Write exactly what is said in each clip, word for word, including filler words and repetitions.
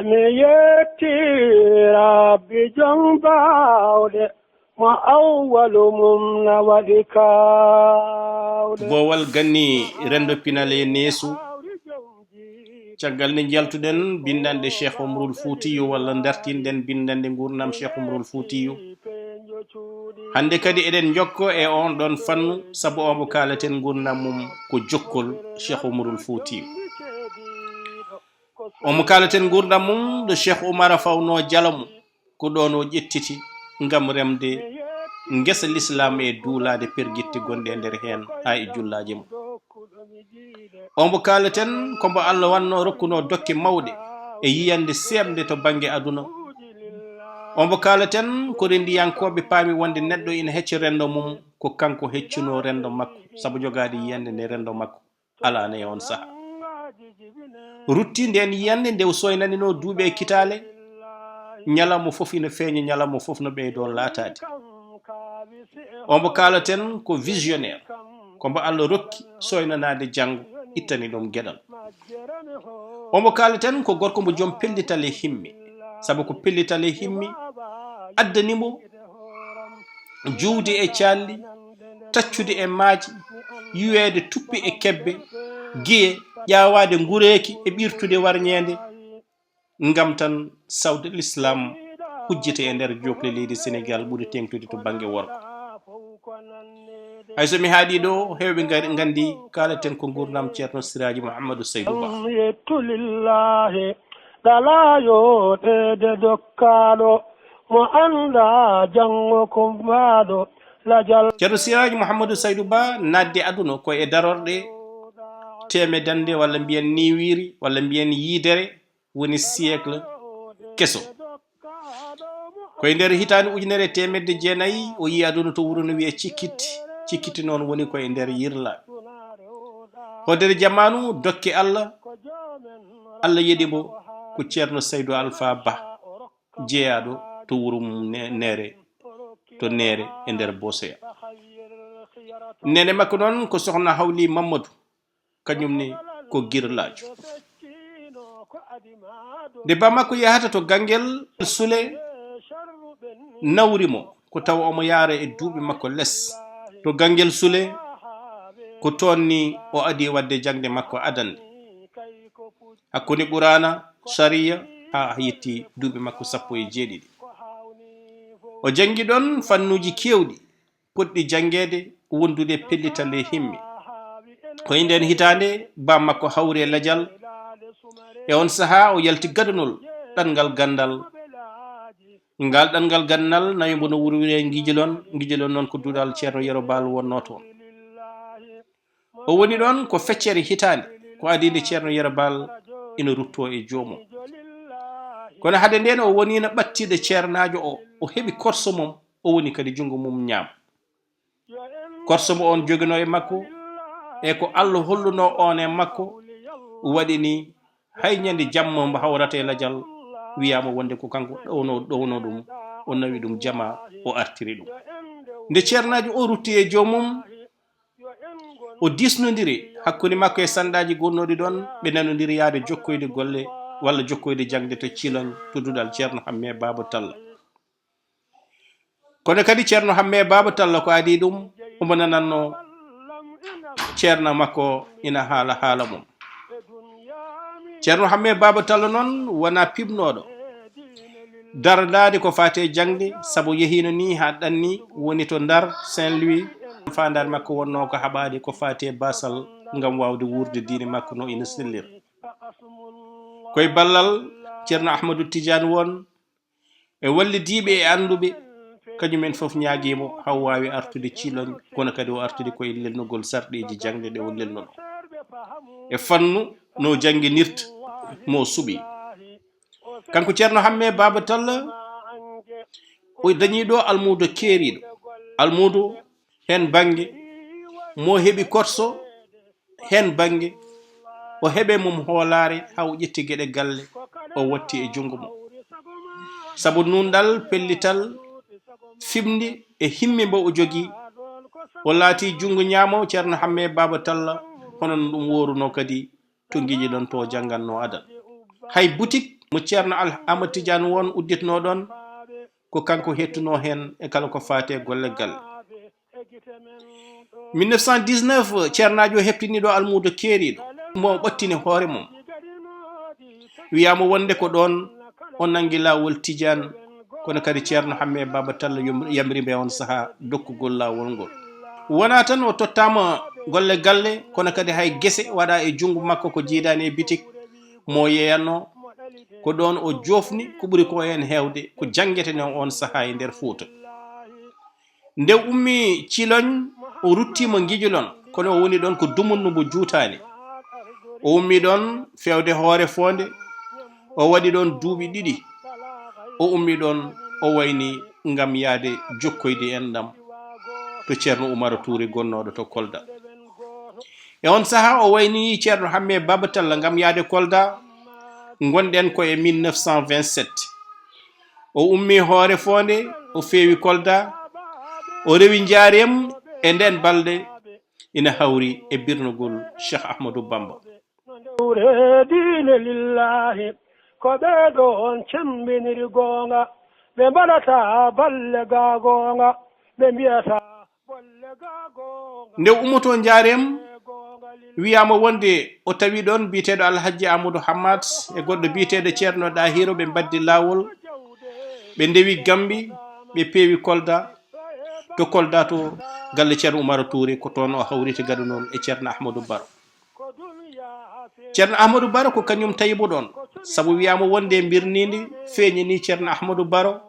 Mi yetti Rabbi jom baawɗe, mo awwalu mum na waɗi kaawɗe. Boowal ganni renndo pinal e neesu. Caggal nde njaltuɗen binndanɗe Cheikh Omarul Fuutiyu, walla dartinɗen binndanɗe nguurndam Cheikh Omarul Fuutiyu, hannde kadi eɗen njokko e oon ɗoon fannu, sabu omo kaalaten nguurndam mum ko jokkol Cheikh Omarul Fuutiyu. Omo kaalaten nguurndam mum ɗo Cheikh Oumar fawnoo jala mum, ko ɗoon o ƴettiti ngam remde ngesa lislaam e duulaade pergitte gonɗe e nder heen haa e jullaaje mum. Omo kaalaten ko mbo Allah wannoo rokkunoo dokke mawɗe e yiyannde seeɓnde to bannge aduna. Omo kaalaten ko renndiyankooɓe paami wonde neɗɗo ina hecca renndo mum, ko kanko heccunoo renndo makko, sabu jogaade yiyannde nde renndo makko alaano e oon sahaa. Rutti ndeen yiyannde nde o sooynaninoo duuɓi e kitaale, ñalawma fof ina feeña, ñalawma fof no ɓeydoo laataade. Omo kaalaten ko visionnaire, ko mbo Allah rokki sooynanaade janngo, ittani ɗum geɗal. Omo kaalaten ko gorko mbo joom pellital e himmi, sabu ko pellital e himmi addani mo juwde e caalli, taccude e maaje, yuweede tuppi e kebbe, giye, ƴaawaade ngureeki e ɓirtude warñeende, ngam tan sawde lislaam hujjete e nder jookle leydi Senegaal ɓuri teeŋtude to bannge worgo. Hay so mi haaɗii ɗo, heewɓe ngari, nganndi kaalaten ko nguurndam Ceerno Siraaji Muhammadu Saydu Ba. Yettu lillahi ɗalaa yooɗeede dokkaaɗo mo anndaa janngo kumbaaɗo lajal. Ceerno Siraaji Muhammadu Saydu Ba naatde aduna ko e darorɗe teemedannde, walla mbiyen niwiiri, walla mbiyen yiidere, woni siècle keso. Ko e nder hitaande ujunere e teemedde jeenayi o yii aduna to wuro no wiyee Cikkiti. Cikkiti noon woni ko e nder Yirlaaɓe. Hoddere jamaanu dokke Allah, Allah yeɗi mo ko Ceerno Saydu Alfa Ba, jeyaaɗo to wuro mum Ne-, Neere, to Neere e nder Bosoya. Neene makko noon ko Sohna Hawli Mammadu, kañum ne ko Girlaajo. Nde ba makko yahata to Ganngel Sule nawri mo, ko tawa omo yaara e duuɓi makko les. To Ganngel Sule, ko toon ni o adi waɗde jaŋde makko adannde, hakkunde Quraana, Sariya, haa yetti duuɓi makko sappo e jeeɗiɗi. O janngi ɗoon fannuuji keewɗi, potɗi janngeede, wondude pellital e himmi. Ko e ndeen hitaande, ba makko hawri e lajal. E oon sahaa, o yalti gadanol ɗanngal ganndal. Ngal ɗanngal ganndal, nawi mbo no wuro wiyee Ngijilon. Ngijilon noon ko duɗal Ceerno Yero Baal wonnoo toon. O woni ɗoon ko feccere hitaande, ko adii nde Ceerno Yero Baal ina ruttoo e joomum. Kono hade ndeen, o woniino ɓadtiiɗo ceernaajo o, o heɓi korso mum, o woni kadi junngo mum ñaamo. Korso mo oon joginoo e makko, e ko Allah hollunoo oon e makko, waɗi ni hay ñande jamma mbo hawrata e lajal, wiyaama wonde ko kanko ɗownoo, ɗownoo ɗum, o nawi ɗum jamaa, o artiri ɗum. Nde ceernaajo o rutti e joomum, o diisnondiri hakkunde makko e sanɗaaji gonnooɗi ɗoon, ɓe nanondiri yahde jokkoyde golle walla jokkoyde jaŋde to Ciloñ, to duɗal Ceerno Hammee Baaba Talla. Kono kadi Ceerno Hammee Baaba Talla ko adii ɗum, omo nanannoo ceerno makko ina haala haala mum. Ceerno Hammee Baaba Talla noon wonaa piɓnooɗo darndaade ko faati e jaŋde, sabu yehiino ni haa ɗanni, woni to Ndar, Saint-Louis. Faandaare makko wonnoo ko haɓaade ko faati e baasal ngam waawde wuurde diine makko no ina sellira. Ko e ballal Ceerno Ahmadu Tijaan won, e wallidiiɓe e annduɓe, kañum en fof ñaagii mo haa o waawi artude Ciloñ, kono kadi o artude ko e lelnugol sarɗiiji jaŋde ɗe o lelnunoo e fannu no jannginirta mo suɓii. Kanko Ceerno Hammee Baaba Talla, o dañii ɗo almuudo keeriiɗo, almuudo heen bannge mo heɓi korso, heen bannge, o heɓe mum hoolaare haa o ƴetti geɗe galle, o watti e junngo mum. Sabu nuunɗal, pellital, fiɓnde e himme mbo o jogii, o laati junngo ñaamo Ceerno Hammee Baaba Talla, hono no ɗum woorunoo kadi to Ngijilon to o janngannoo adal. Hay butik mo Ceerno Al Ahmad Tidiane won udditnoo ɗoon, ko kanko hettunoo heen e kala ko faati e golle galle. Mille neuf cent dix-neuf, Ceernaajo o heɓtini ɗo almuudo keeriiɗo, mo ɓattini hoore mum. Wiyaama wonde ko ɗoon o nanngi laawol Tijaan, kono kadi Ceerno Hammee Baaba Talla yom-, yamri mbo e oon sahaa dokkugol laawol ngol. Wonaa tan o tottaama golle galle, kono kadi hay gese waɗaa e junngo makko ko jiidaani e bitik, mo yeeyatnoo. Ko ɗoon o joofni ko ɓuri ko heen heewde ko janngetee oon sahaa e nder Fuuta. Nde ummii Ciloñ, o ruttiima Ngijilon, kono o woni ɗoon ko dumunna mbo juutaani. O ummii ɗoon feewde Hoore Foonde, o waɗi ɗoon duuɓi ɗiɗi. O ummii ɗoon, o wayni ngam yahde jokkoyde enɗam to Ceerno Umaru Tuuri gonnooɗo to Kolda. E oon sahaa, o wayni Ceerno Hammee Baaba Talla ngam yahde Kolda, ngonɗen ko e mille neuf cent vingt-sept. O ummii Hoore Foonde, o feewi Kolda, o rewi Njaareem. E ndeen balɗe ina hawri e birnugol Cheikh Ahmadou Bamba. Nde ɓure diine lillahi, ko ɓee ɗoon cemmbiniri goonga, ɓe mbaɗata balle gaa goonga, ɓe mbiyata bolle gaa goonga. Nde ummotoo Njaareem, wiyaama wonde o tawi ɗoon biyeteeɗo Alhaji Amadou Hammad e goɗɗo biyeteeɗo Ceerno Ɗahiru, ɓe mbaddi laawol, ɓe ndewi Gambi, ɓe peewi Kolda. To Kolda to galle Ceerno Umaru Tuuri, ko toon o hawriti gadunol e Ceerno Ahmadou Baro. Ceerno Ahmadou Baro ko kañum tawi mo ɗoon, sabu wiyaama wonde e mbirniindi feeñini Ceerno Ahmadou Baro,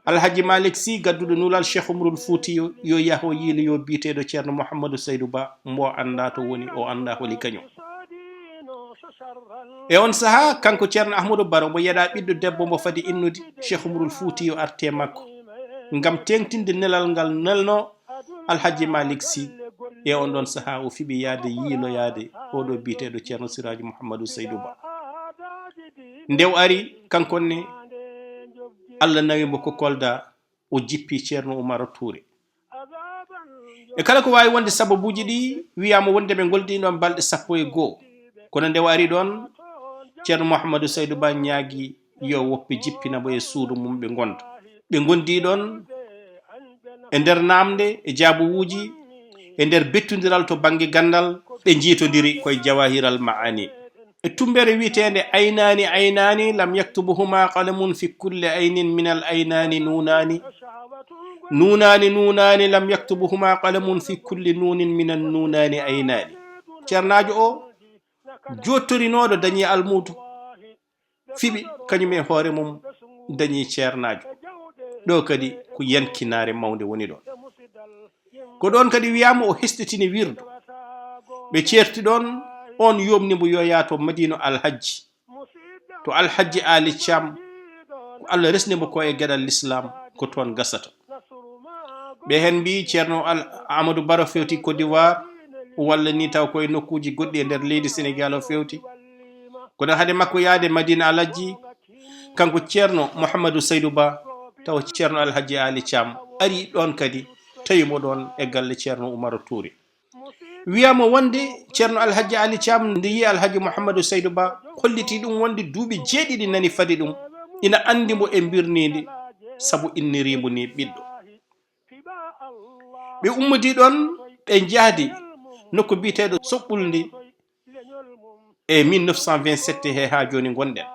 Alhaji Malick Sy gadduɗo nulal Cheikh Umarul Fuuti yo, yo yah o yiiloyo biyeteeɗo Ceerno Mouhamadou Saydou Ba, mbo anndaa to woni, o anndaa holi kañum. E oon sahaa, kanko Ceerno Ahmadou Baro, mo yeɗaa ɓiɗɗo debbo mbo fadi innude, Cheikh Umarul Fuuti yo arte makko, ngam teeŋtinde nelal ngal nelnoo Alhaji Malick Sy. E oon ɗoon sahaa, o fiɓi yahde yiiloyaade oɗo biyeteeɗo Ceerno Siraaji Mouhamadou Saydou Ba. Nde o ari, kanko ne, Allah nawi mbo ko Kolda, o jippi Ceerno Umaru Tuuri. E kala ko waawi wonde sababuuji ɗi, wiyaama wonde ɓe ngolldi ɗoon balɗe sappo e goo. Kono nde o ari ɗoon, Ceerno Mouhamadou Saydou Ba ñaagi yo woppe jippina mbo e suudu mum, ɓe ngonda. Ɓe ngondi ɗoon e nder naamnde, e jaabuwuuji, e nder bettondiral to bannge ganndal, ɓe njiitondiri koye Jawahiral Maani. E tummbere wiyeteende Aynaani, aynaani, lam yaktubuhuma qalamun fi kulli aynin minal aynaani nuunaani. Nuunaani, nuunaani, lam yaktubuhuma qalamun fi kulli nuunin minan nuunaani aynaani. Ceernaajo o, jottorinooɗo dañi almuudo, fiɓi kañum e hoore mum, dañi ceernaajo. Ɗo kadi ko yankinaare mawnde woni ɗoon. Ko ɗoon kadi wiyaama o hesɗitini wirdu. Ɓe ceerti ɗoon, oon yooɓni mbo yo yah to Madiina Alhajji, to Alhajji Aali Caam, ko Allah resni mbo ko e geɗal Lislaam, ko toon gasata. Ɓe heen mbiyi Ceerno Al-, Amadou Baro feewti Côte d'Ivoire, walla ni taw ko e nokkuuji goɗɗi e nder leydi Senegaal o feewti. Kono hade makko yahde Madiina Alhajji, kanko Ceerno Mouhamadou Saydou Ba, tawa Ceerno Alhajji Aali Caam ari ɗoon kadi, tawi mo ɗoon e galle Ceerno Umaru Tuuri. Wiyaama wonde Ceerno Alhajji Aali Caam nde yiyi Alhajji Mouhamadou Saydou Ba, holliti ɗum wonde duuɓi jeeɗiɗi nani fadi ɗum, ina anndi mbo e mbirniindi, sabu inniri mbo ni ɓiɗɗo. Ɓe ummodii ɗoon, ɓe njahdi nokku biyeteeɗo Soɓɓulndi e mille neuf cent vingt-sept, he haa jooni ngonɗen.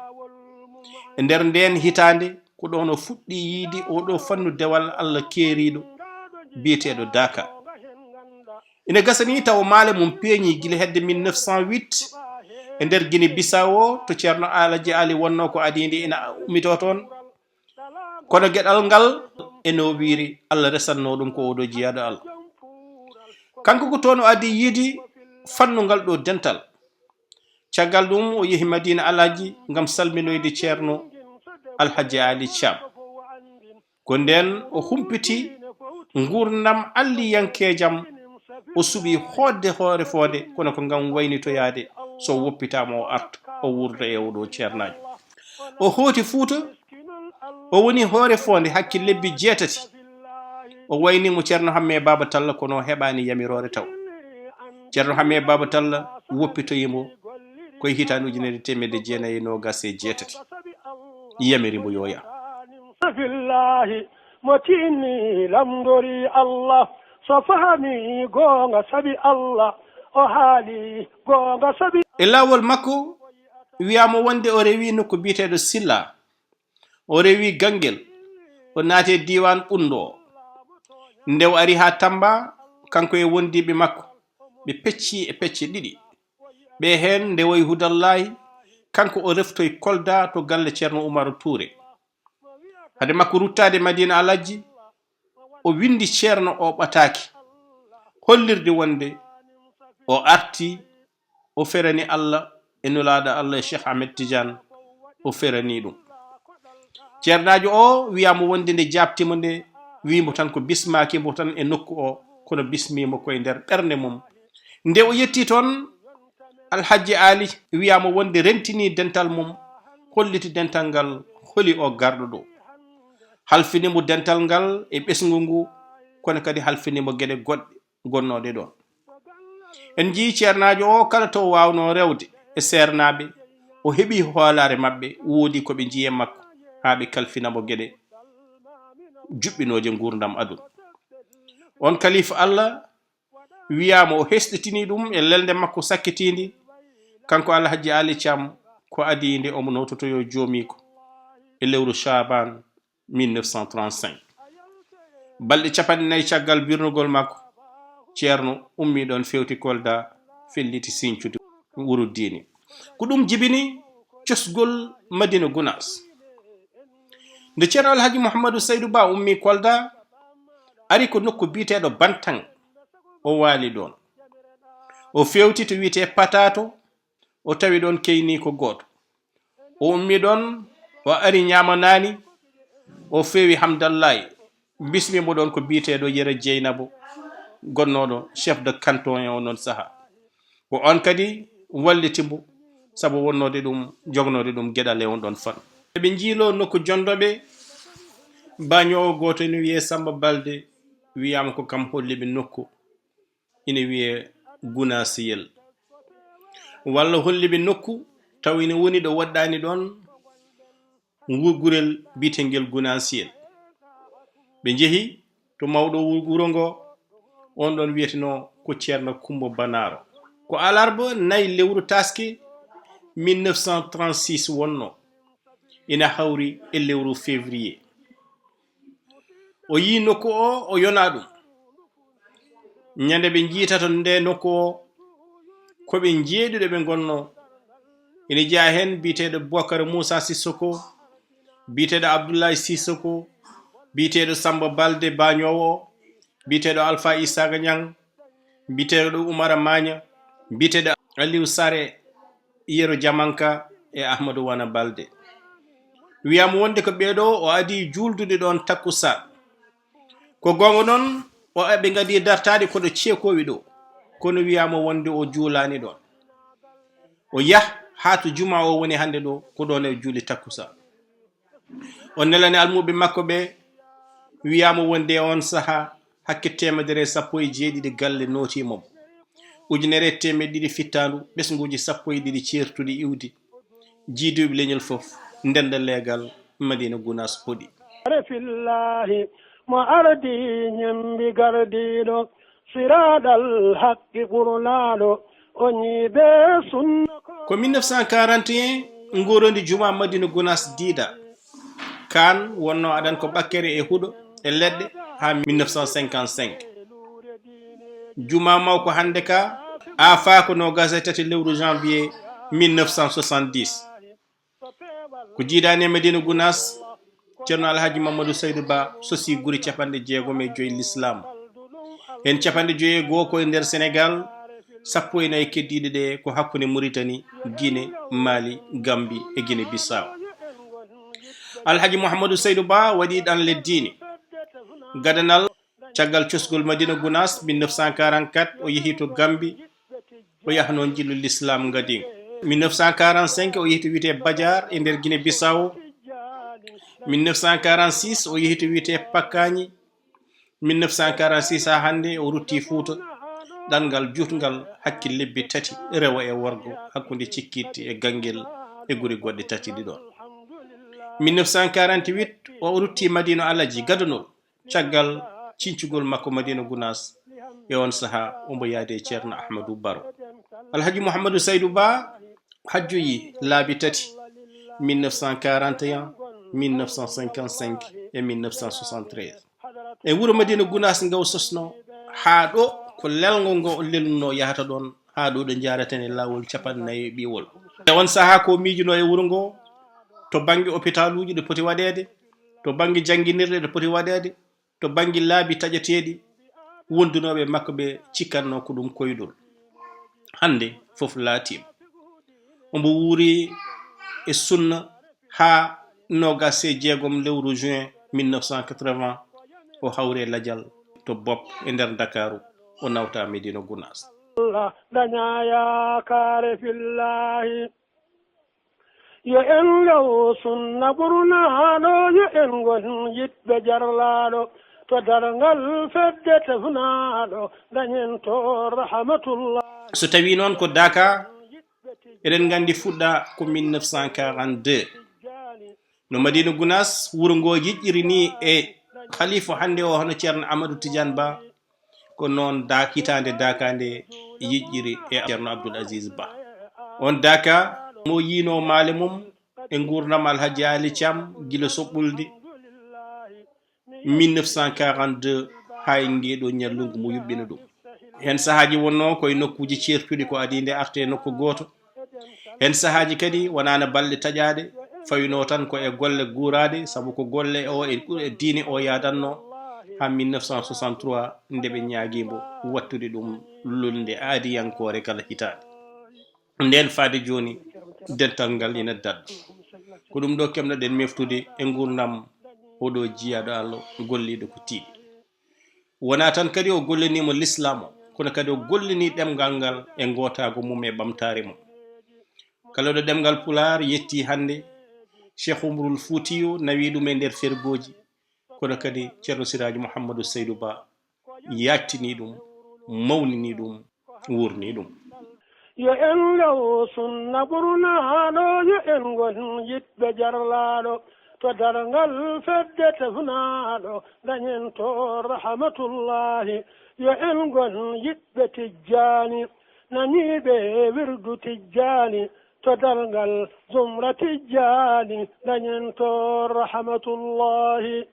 E nder ndeen hitaande, ko ɗoon o fuɗɗi yiide oo ɗoo fannu dewal Allah keeriiɗo biyeteeɗo Daaka. Ina gasa ni taw maale mum peeñi gila hedde mille neuf cent huit e nder Guinée Bissau, to Ceerno Alhaji Ali wonnoo ko adii nde ina ummitoo toon. Kono geɗal ngal e no wiiri Allah resatnoo ɗum ko oo ɗoo jiyaaɗo Allah. Kanko ko toon o adii yiide fannu ngal ɗoo dental. Caggal ɗum o yehi Madiina Alhaji ngam salminoyde Ceerno Alhaji Ali Caam. Ko ndeen o humpiti nguurndam alliyankeejam, o suɓi hootde Hoore Foonde, kono ko ngam waynitoyaade, so woppitaama o arta, o wuurda e oo ɗoo ceernaajo. O hooti Fuuta, o woni Hoore Foonde hakke lebbi jeetati. O wayni mo Ceerno Hammee Baaba Talla, kono o heɓaani yamiroore taw. Ceerno Hammee Baaba Talla woppitoyi mo, Koye hitaande ujunere teemedde jeenayi e noogas e jeetati, yamiri mbo yo yah. Fillahi, mo tinni lamndori Allah, so fahami goonga sabi Allah, o haali goonga sabi. E laawol makko, wiyaama wonde o rewi nokku biyeteeɗo Silla, o rewi Ganngel, o naati e diiwaan Ɓunndo. Nde o ari haa Tamba, kanko e wondiiɓe makko, ɓe pecci e pecce ɗiɗi. Ɓe heen ndewoyi Hudallaahi, kanko o reftoyi Kolda to galle Ceerno Umaru Tuure. Hade makko ruttaade Madiina Alhajji, o winndi Ceerno o ɓataake, hollirde wonde o artii, o ferani Allah e Nulaaɗo Allah e Cheikh Ahmed Tidiane, o ferani ɗum. Ceernaajo o wiyaama wonde nde jaabtiimo nde, wii mbo tan ko bismaaki mbo tan e nokku o, kono bismii mbo koye nder ɓernde mum. Nde o yettii toon, Alhajji Aali wiyaama wonde rentinii dental mum, holliti dental ngal, holi o garɗo ɗo. Halfini mbo dental ngal e ɓesngu ngu, kono kadi halfini mbo geɗe goɗɗe gonnooɗe ɗoon. En njiyii ceernaajo o kala to o waawnoo rewde e seernaaɓe, o heɓii hoolaare maɓɓe, woodi ko ɓe njiyi e makko haa ɓe kalfina mbo geɗe juɓɓinooje nguurndam aduna. Oon kalifa Allah wiyaama o hesɗitinii ɗum e lelnde makko sakkitiinde, kanko Alhajji Aali Caam, ko adii nde omo noototoyoo joomiiko e lewru Caabaan mille neuf cent trente-cinq. Balɗe capanɗe nayi caggal birnugol makko, Ceerno ummii ɗoon, feewti Kolda, felliti Siñcuudu, wuro diine. Ko ɗum jibini cosgol Madiina Gunaas. Nde Ceerno Alhaji Muhammadu Saydu Ba ummii Kolda, ari ko nokku biyeteeɗo Bantaŋ, o waali ɗoon. O feewti to wiyetee Pataato, o tawi ɗoon keyniiko gooto. O ummii ɗoon, o ari Ñaamanaani, o feewi Hamdallaay, bismii mbo ɗoon ko biyeteeɗo Yero Jeynabo, gonnooɗo chef de canton e oon ɗoon sahaa. Ko oon kadi walliti mbo, sabu wonnoode ɗum, jognoode ɗum geɗal e oon ɗoon fannu. Eɓe njiiloo nokku Jonndoɓe, baa ñoowo gooto ene wiyee Sammba Balde, wiyaama ko kam holli ɓe nokku ina wiyee Gunaasiyel. Walla holli ɓe nokku tawa ina woni ɗo woɗɗaani ɗoon, ngu-, gurel biyetengel Gunaasiyel. Ɓe njehi to mawɗo wu-, wuro ngo, oon ɗoon wiyetenoo ko Ceerno Kummba Banaaro. Ko alarba nayi lewru taaske mille neuf cent trente-six wonnoo, ina hawri e lewru février. O yii nokku o, o yonaa ɗum. Ñande ɓe njiytata ndee nokku o, ko ɓe njeeɗiɗo ɓe ngonnoo. Ina jeyaa heen biyeteeɗo Bubakar Muusa Sissoko, biyeteeɗo Abdullaay Sissoko, biyeteeɗo Sammba Balde Baañoowo o, biyeteeɗo Alfaa Isaaga Ñaŋ, biyeteeɗo Umara Maaña, biyeteeɗo Aliw Sare, Yero Jamanka e Ahmadu Wana Balde. Wiyaama wonde ko ɓee ɗoo o adii juuldude ɗoon takkusaan. Ko goonga noon, o, eɓe ngadii dartaade ko ɗo ceekoowi ɗoo, kono wiyaama wonde o juulaani ɗoon. O yah haa to jumaa o woni hannde ɗoo, ko ɗoon o juuli takkusaan. O nelani almuuɓe makko ɓe, wiyaama wonde e oon sahaa, hakke teemedere e sappo e jeeɗiɗi galle nootii mo. Ujunere e teemeɗɗe ɗiɗi fittaandu, ɓesnguuji sappo e ɗiɗi ceertuɗi iwdi, jiiduuɓe leñol fof, ndennda leegal Madiina Gunaas hoɗi. Are fillaahi mo ardi ñembi gardiiɗo, siraaɗal haqqi ɓurnaaɗo, o ñiiɓe sunna ko. Ko mille neuf cent quarante et un, nguuroondi jumaa Madiina Gunaas diida. Kaan wonnoo adan ko ɓakkere e huɗo e leɗɗe haa mille neuf cent cinquante-cinq. Jumaa mawko hannde ka, aafaa ko noogaas e tati lewru janvier mille neuf cent soixante-dix. Ko jiidaani e Madiina Gunaas, Ceerno Alhaji Mamadou Saydou Ba sosi gure capanɗe jeegom e joy Lislaam. Heen capanɗe joy e goo ko e nder Senegaal, sappo e nayi keddiiɗe ɗe ko hakkunde Muritani, Gine, Mali, Gambi e Gine Bissaaw. Alhaji Mouhamadou Saydou Ba waɗi ɗanle diine. Gadanal, caggal cosgol Madiina Gunaas, mille neuf cent quarante-quatre, o yehi to Gambi, o yahnoo njillu Lislaam Ngadiŋ. Mille neuf cent quarante-cinq, o yehi to wiyetee Badiar e nder Gine Bissaaw. Mille neuf cent quarante-six, o yehi to wiyetee Pakkañi. Mille neuf cent quarante-six haa hannde, o ruttii Fuuta. ɗanngal juutngal hakke lebbi tati, rewo e worgo, hakkunde Cikkitti e Ganngel e gure goɗɗe tati ɗi ɗoon. Mille neuf cent quarante-huit, o rutti Madina Alaji Gadonol, caggal cincugol makko Madina Gunaas. E oon sahaa, omo yaadi e Ceerno Ahmadu Baro. Alhaji Mouhamadou Saydou Ba hajjoyi laabi tati, mille neuf cent quarante et un, mille neuf cent cinquante-cinq e mille neuf cent soixante-treize. E wuro Madina Gunaas nga o sosno, haa ɗo ko lelngo ngo o lelnuno yahata ɗoon, haa ɗo ɗo njaaraten e laawol capanɗe nayi e ɓiwol. E oon sahaa ko miijuno e wuro ngo, to bannge opitaaluuji ɗo poti waɗeede, to bannge jannginirɗe ɗo poti waɗeede, to bannge laabi taƴeteeɗi, wondunooɓe makko ɓe cikkatno ko ɗum koyɗol. Hannde fof laatiima. Omo wuuri e sunna haa noogaas e jeegom lewru juin mille neuf cent quatre-vingts, o hawri e lajal to Bopp e nder Ndakaaru, o nawta Medina Gunaas. Allah daña yaakaare fillaahi. Yo en ngaw sunna ɓurnaaɗo, yo en ngon yiɗɓe jarlaaɗo, to darngal fedde tefnaaɗo, dañen to rahmatullah. So tawii noon ko Daaka, eɗen nganndi fuɗɗa ko mille neuf cent quarante-deux. No Madina Gunaas, wuro ngo yiƴƴiri ni e khalifa hannde o, hono Ceerno Amadou Tidiane Ba, ko noon Daak-, hitaande Daaka nde yiƴƴiri e Ceerno Abdoul Aziz Ba. On Daaka mo yiino maale mum e nguurndam Alhaji Ali Thiam gila Soɓɓulde, mille neuf cent quarante-deux, haa e ngeeɗo ñallungu mo yuɓɓina ɗum. Heen sahaaji wonnoo ko e nokkuuji ceertuɗi, ko adii nde arte e nokku gooto. Heen sahaaji kadi wonaano balɗe taƴaaɗe, fawinoo tan ko e golle guuraaɗe, sabu ko golle o e, e diine o yaadatnoo, haa mille neuf cent soixante-trois, nde ɓe ñaagii mbo waɗtude ɗum lulnde aadiyankoore kala hitaande. Ndeen faade jooni, dental ngal ina daɗɗa. Ko ɗum ɗo keɓnoɗen meftude e nguurndam oɗo jiyaaɗo Allah, golliiɗo ko tiiɗi. Wonaa tan kadi o golliniima lislaam o, kono kadi o gollini ɗemngal ngal e ngootaagu mum e ɓamtaare mum. Kala ɗo ɗemngal Pulaar yettii hannde, Cheikh Oumarul Foutiyou nawi ɗum e nder fergooji, kono kadi Ceerno Siraaji Mouhamadou Saydou Ba yaaccini ɗum, mawnini ɗum, wuurni ɗum. Yo en ngaw sunna ɓurnaaɗo, yo en ngon yiɗɓe jarlaaɗo, to darngal fedde tefnaaɗo, dañen to rahmatullahi. Yo en ngon yiɗɓe Tijjaani, naniiɓe wirdu Tijjaani, to darngal zumra Tijjaani, dañen to rahmatullahi.